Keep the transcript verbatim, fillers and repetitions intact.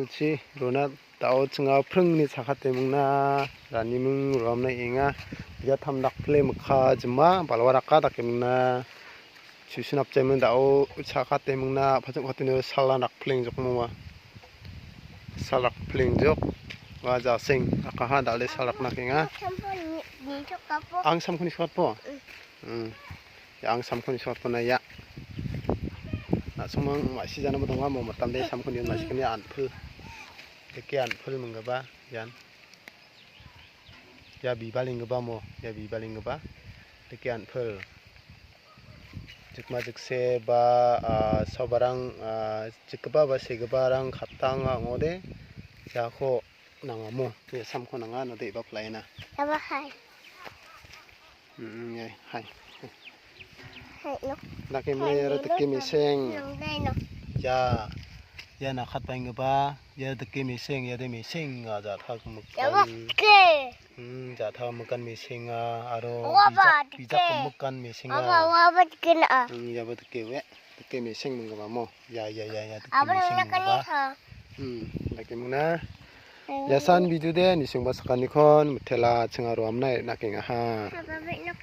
Chi rona da·o chinga pringni chakate mingna raniming roamna enga. Ia tam dakple mikka jima balwa raka dake mingna. Susu napjaimen da·o chakate mingna pajok katino sala nakpleng jokmo wa. Sal rak plengjok. Wa jaseng akaha dal·e sal rak nakenga. Ang samkoni sokatpo. Hmm. Ya, ang samkoni sokatpo na ya. Na sumang ma·si jana mo donga mo matam de samkoni ma·sikani anpil. Deke anpil menggipa ian. Ia bibalenggipa mo, ia bibalenggipa deke anpil. Jikma jikse ba, ah, sobarang, ah, jikgipa ba segiparang kattanga ong·ode, iako nangamo, ia samko nanga node iba palaina. Yaba hai. Mm, mm, ia, hai. Hai, no. Dake mene aro deke meseng. Nang dai, no. Ia, ia nakatbaenggipa, ia deke meseng, ia de meseng, ah, jatha gimikan. Yaba ke. Hmm, jatha gimikan mesenga, aro bijak, bijak gimikan mesenga. Aba, aba deke na. Hmm, iaba deke we. Deke meseng menggipa mo. Ia, ia, ia, ia, deke meseng menggipa. Hmm, dake mingna. Ia san video de nisengba sakanikon mitela chinga roamna nakengaha. Aba be nok